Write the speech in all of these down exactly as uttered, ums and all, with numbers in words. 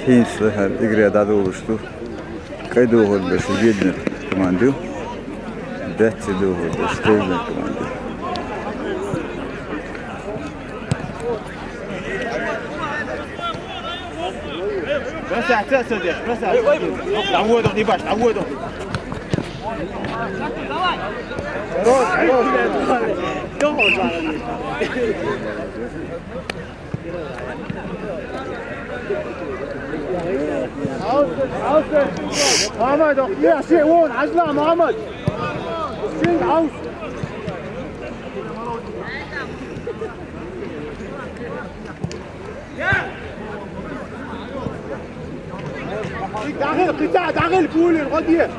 ХӀинца хӀара игра дӀадолалуш ду. КӀай дохург дерш Веданера команда ю. Баьццара дохург дерш Тевжнера команда ю. Бросай, ца, ца, деш, бросай, ца, деш. ДӀавода, не баш, дӀавода. Хорош, хорош. محمد، يا شيء وين؟ عجلة محمد. شيء عاوز. داخل قطاع، داخل بول الغدية.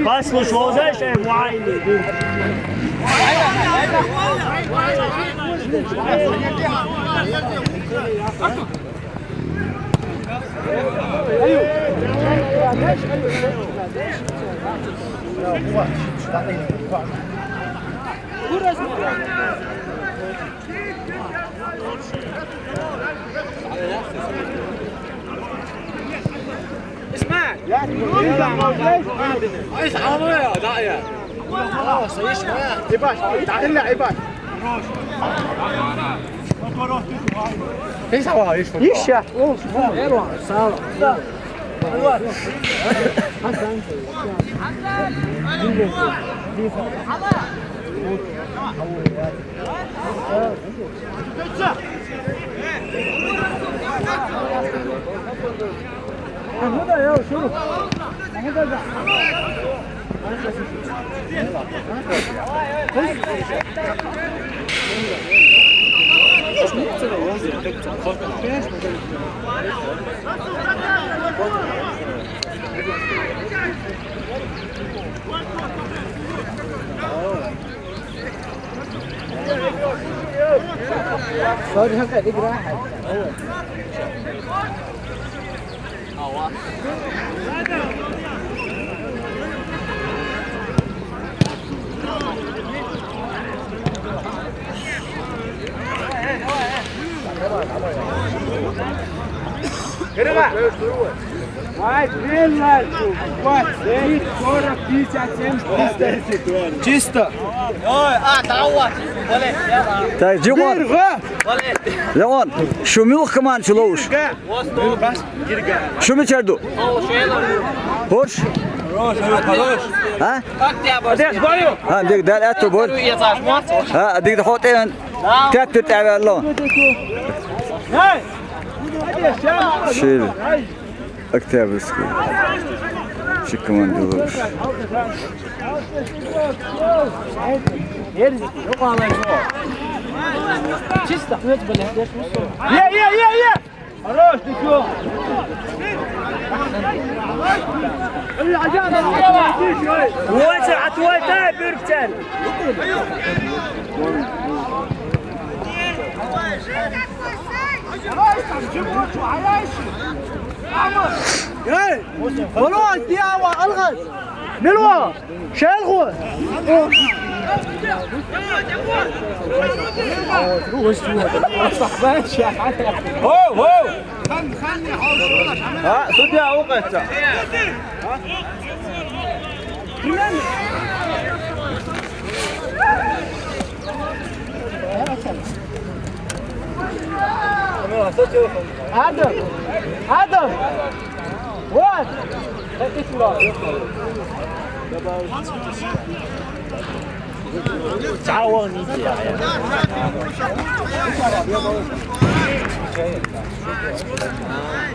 Послушай, вот знаешь, э, вайны. اسمع. ايش عمره يا داعية؟ خلاص، ايش ما؟ عباش، تعال لنا عباش. ايش هو؟ ايش هو؟ ايش يا؟ ايش هو؟ ايوه، صار. Чисто. Так, Димон. Димон, шу муьлха команда чу ловш? Шу мичара ду? Хурш? А, диг дал аьтту бор. А, диг да хо тӀе. Теттир тӀе ваьлла. Шил. Октябрьский. Ши команда ловш. Чисто. Е, е, е, е! Хорош, ты чё? Вася, а твой дай бюрчен. Эй! Валуа, диява, алгъас! Милва! Шелгъу! Оу, оу! Ха, судья, укъаца. Adam! Adam! What? تعاون يجي.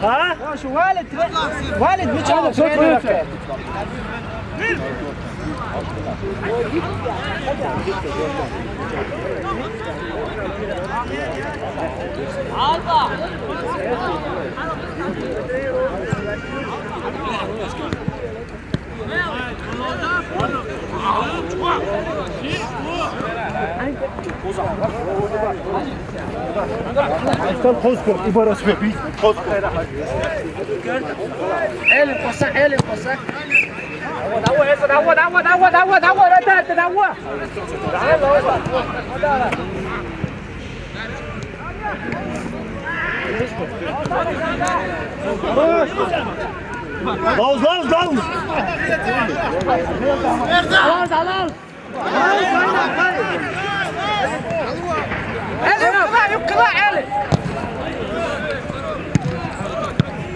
ها؟ شو والد؟ والد مش عارف وين. Sen Kozkov, İbara Sübek. Kozkov. Elin kosa, elin kosa. دور، دور، دور، دور، دور، دور، دور، دور. Laz, laz, laz. Laz, laz.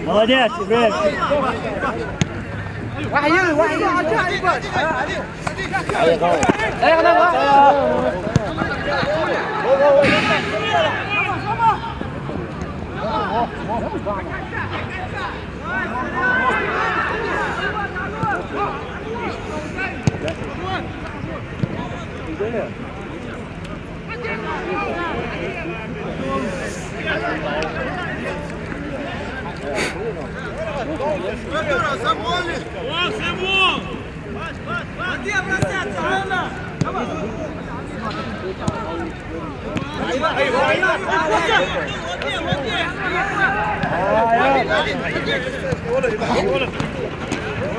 Молодец, Ибраим. واحد يلا، واحد يلا.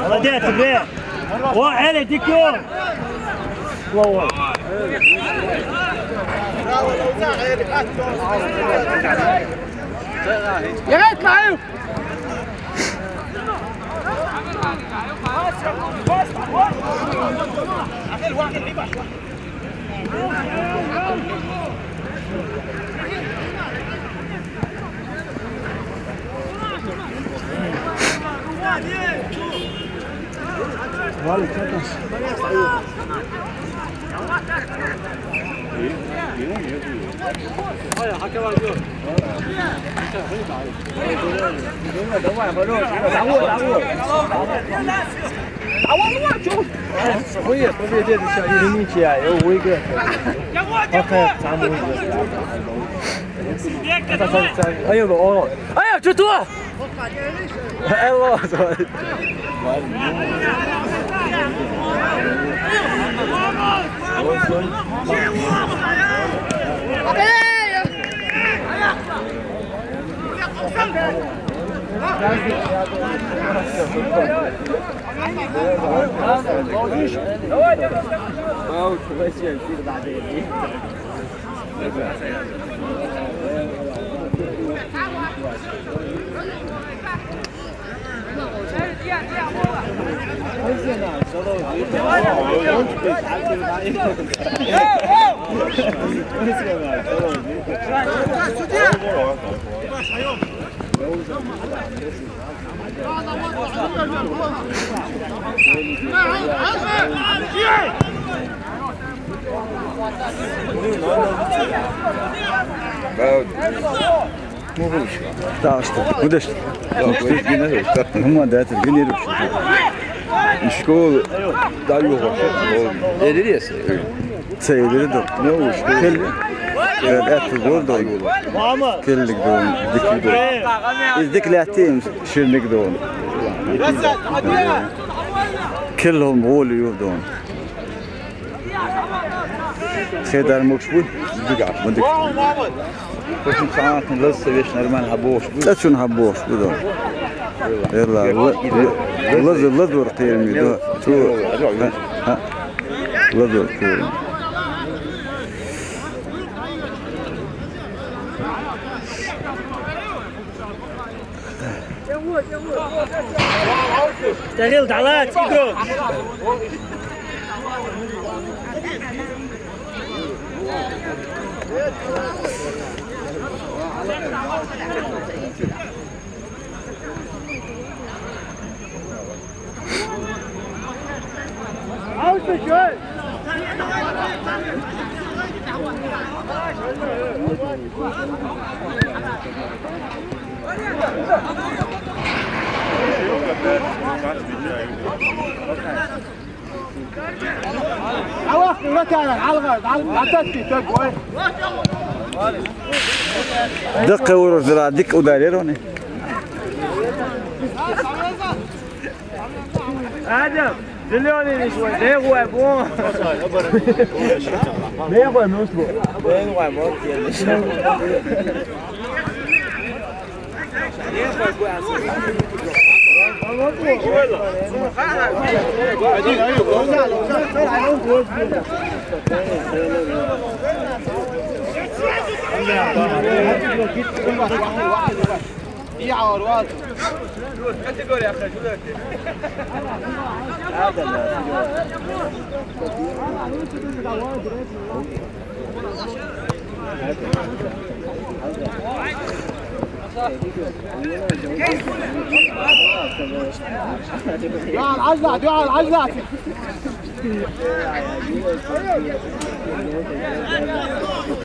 Молодец, Ибраим. О, Эли, дикий он. يا ريت معايا. ايوه، ايوه، شو تو؟ ايوه. Mu bu iş? Daha işte. Bu da işte. Yok, bu yine de işte. Ama da gelirim. İşkol daha yok. Eririyorsa. Seyirleri de. Ne o işte? Kel. Evet, et zor da. Kellik de, diklik de. İzdik latin, şirnik de. Kelhom oluyor da. Xedar mokş bu. Diga. Bu dik. Koşun saatın lazı seviş normal ha boş bu. Açın ha boş bu da. Yalla, lazı, lazı var kıyım da. Şu. Ha. Lazı var kıyım. Тарил, давай, игрок. دقة ورجل، ديك وداري روني. آدم، دلوني شوي، ده هو بون. ده هو نوش بون. ده هو بون. دعاء العجلة، دعاء العجلة.